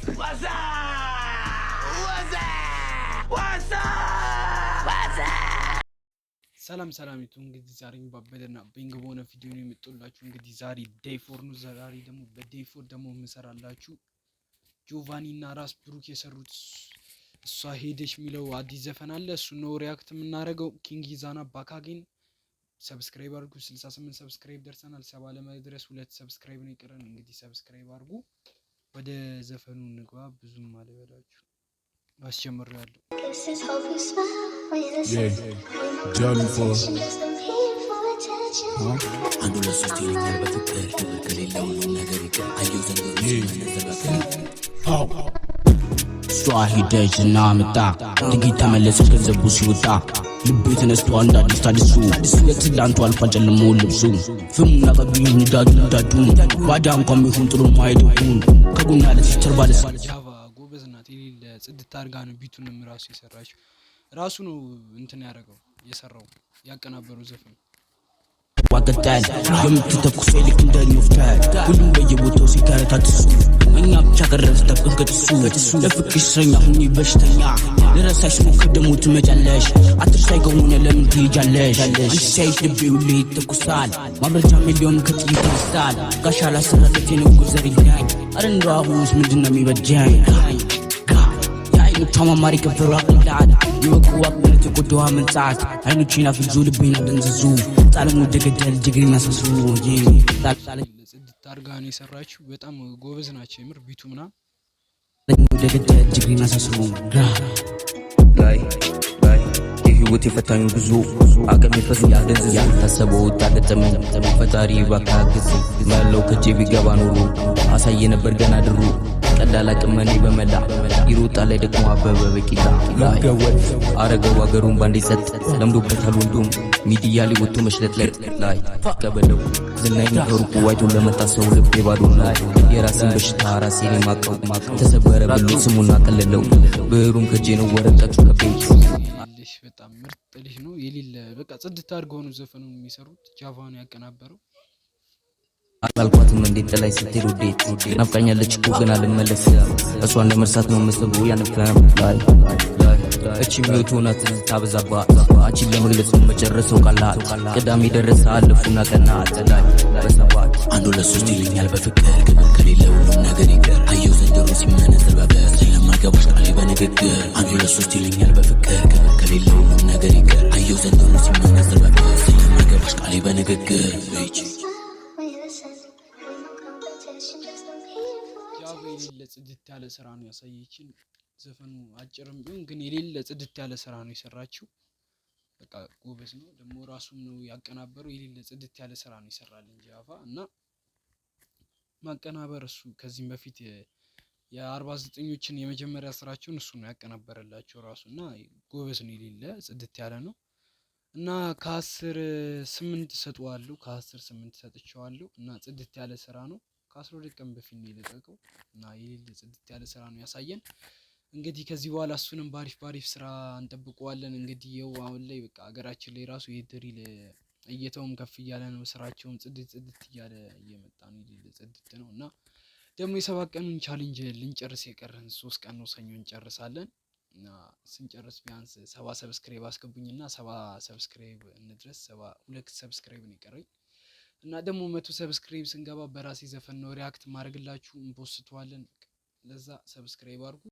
What's up? What's up? What's up? What's up? ሰላም ሰላም ይቱ፣ እንግዲህ ዛሬ ባበደና bang በሆነ ቪዲዮ ነው የመጣሁላችሁ። እንግዲህ ዛሬ day 4 ነው። ዛሬ ደግሞ በ day 4 ደግሞ የምሰራላችሁ ጆቫኒ እና ራስ ብሩክ የሰሩት እሷ ሄደች የሚለው አዲስ ዘፈን አለ። እሱ ነው react የምናደርገው። ኪንግ ይዛና back again። Subscribe አድርጉ። 68 subscribe ደርሰናል። 70 ለመድረስ ሁለት subscribe ነው የቀረን። እንግዲህ subscribe አድርጉ። ወደ ዘፈኑ እንግባ። ብዙም አልበላችሁ፣ አስጀምሬያለሁ። Yeah, Johnny for አንዱ ለሶስት ይለኛል በፍቅር፣ ክብር ከሌለ ሁሉም ነገር ይቅር። አየው ዘንድሮ ሲመነዘር በፍቅር። እሷ ሄደች እና መጣ፣ ጥቂት ተመለሰች ገንዘቡ ሲወጣ። ልቤ ተነስቶ አንድ አዲስ ታድሱ፣ የትላንቱ አልፏል ጨልሞ ልብሱ። ፍሙና ቀቢዩ ንዳዱ ንዳዱን፣ ባዳ እንኳን ቢሆን ጥሩ ማይደጉን ከጎና ለፊት ጀርባ ለስ ጃቫ ጎበዝ ናት። የሌለ ጽድት አድርጋ ነው beat ኡንም ራሱ የሰራችው። ራሱ ነው እንትን ያደረገው፣ የሰራው፣ ያቀናበረው ዘፈን። ዋቀጣል የምትተኩሰው ልክ እንደ ኞፍተር፣ ሁሉም በየቦታው ሲከረታትሱ እኛ ብቻ ቀረን ስጠብቅን ከጥሱ። ለፍቅሽ እስረኛ ሁኚ በሽተኛ፣ ልረሳሽ ስሞክር ደግሞ ትመጫለሽ። አትርሳይ ከሆነ ለምን ትሄጃለሽ? አንቺ ሳይሽ ልቤ ሁሌ ይተኩሳል፣ ማብረጃ ሚሊዮን ከጥይት ይነሳል። ጋሻ ላሰራለት የንጉሥ ዘር ይለኝ፣ ኧረ እንደው አሁንስ ምንድን ነው የሚበጀኝ? የአይኖቿ ማማር፣ የከንፈሯ ቅላት፣ የወቁ አቅነት፣ የቆዳዋ መንጻት፣ አይኖቼን አፍዞ ልቤን አደንዝዞ ጣለም ወደ ገደል ጅግሬን አሳስሮ። የሌለ ጽድት አድርጋ ነው የሰራችው። በጣም ጎበዝ ናቸው የምር beat ኡ ምናምን። ወደ ገደል ጅግሬን አሳስሮ። ላይ ላይ የህይወት የፈታኙ ብዙ አቅም የፈሱ ያደንዝዝ፣ ያልታሰበው ወጣ ገጠመኝ። ፈጣሪ እባክህ አግዝ ላለው፣ ከጄ ቢገባ ኖሮ አሳየ ነበር ገና ድሮ። ቀላል አቅም እኔ በመላ ይሮጣል ላይ ደግሞ አበበ ቢቂላ ላይ አረገው አገሩን ባንዴ ጸጥ። ለምዶበታል ወንዱም ሚዲያ ላይ ወጥቶ መሽለጥለጥ ላይ። ቀበለው ዝናይን ከሩቁ አይቶ ለመጣ ሰው ልቤ ባዶ ነው። የራሴን በሽታ ራሴን የማቀው፣ ተሰበረ ብሎ ስሙን አቀለለው። ብዕሩም ከጄ ነው፣ ወረቀቱ ከቤት። ልሽ በጣም ምርጥ ልጅ ነው። የሌለ በቃ ጽድት አድርገው ነው ዘፈኑን የሚሰሩት። ጃቫ ነው ያቀናበረው። አላልኳትም እንዴት ጥላይ ስትሄድ ውዴት ናፍቃኛለች እኮ ግን አልመለስም። እሷን ለመርሳት ነው መስበቡ ያንፍለም ላይ። እቺ ህይወት ሆና ትዝታ በዛባት፣ አንቺን ለመግለጽ ነው መጨረሰው ቃላት። ቅዳሜ ደረሰ አለፉና ቀናት ላይ በሰባት። አንዱ ለሶስት ይለኛል በፍቅር፣ ክብር ከሌለ ሁሉም ነገር ይቅር። አየው ዘንድሮ ሲመነዘር በብር፣ ስለማይገባሽ ቃሌ በንግግር። አንዱ ለሶስት ይለኛል በፍቅር፣ ክብር ከሌለ ሁሉም ነገር ይቅር። አየው ዘንድሮ ሲመነዘር በብር፣ ስለማይገባሽ ቃሌ በንግግር። ጃቫ የሌለ ጽድት ያለ ስራ ነው ያሳየችን። ዘፈኑ አጭርም ቢሆን ግን የሌለ ጽድት ያለ ስራ ነው የሰራችው። በቃ ጎበዝ ነው ደግሞ፣ ራሱም ነው ያቀናበረው። የሌለ ጽድት ያለ ስራ ነው የሰራልን ጃቫ። እና ማቀናበር እሱ ከዚህም በፊት የ49ኞችን የመጀመሪያ ስራቸውን እሱ ነው ያቀናበረላቸው ራሱ። እና ጎበዝ ነው፣ የሌለ ጽድት ያለ ነው። እና ከ10 8 ሰጠዋለሁ። ከ10 8 ሰጥቼዋለሁ። እና ጽድት ያለ ስራ ነው። ከ12 ቀን በፊት ነው የለቀቀው እና የሌለ ጽድት ያለ ስራ ነው ያሳየን። እንግዲህ ከዚህ በኋላ እሱንም ባሪፍ ባሪፍ ስራ እንጠብቀዋለን። እንግዲህ ይኸው አሁን ላይ በቃ ሀገራችን ላይ ራሱ የ drill እይታውም ከፍ እያለ ነው። ስራቸውም ጽድት ጽድት እያለ እየመጣ ነው። የሌለ ጽድት ነው። እና ደግሞ የ7 ቀኑን challenge ልንጨርስ የቀረን 3 ቀን ነው። ሰኞ እንጨርሳለን። እና ስንጨርስ ቢያንስ 70 subscribe አስገቡኝና 70 subscribe እንድረስ። 72 subscribe ነው የቀረኝ። እና ደግሞ 100 subscribe ስንገባ በራሴ ዘፈን ነው react ማድረግላችሁ፣ እንፖስተዋለን። ለዛ subscribe አድርጉ።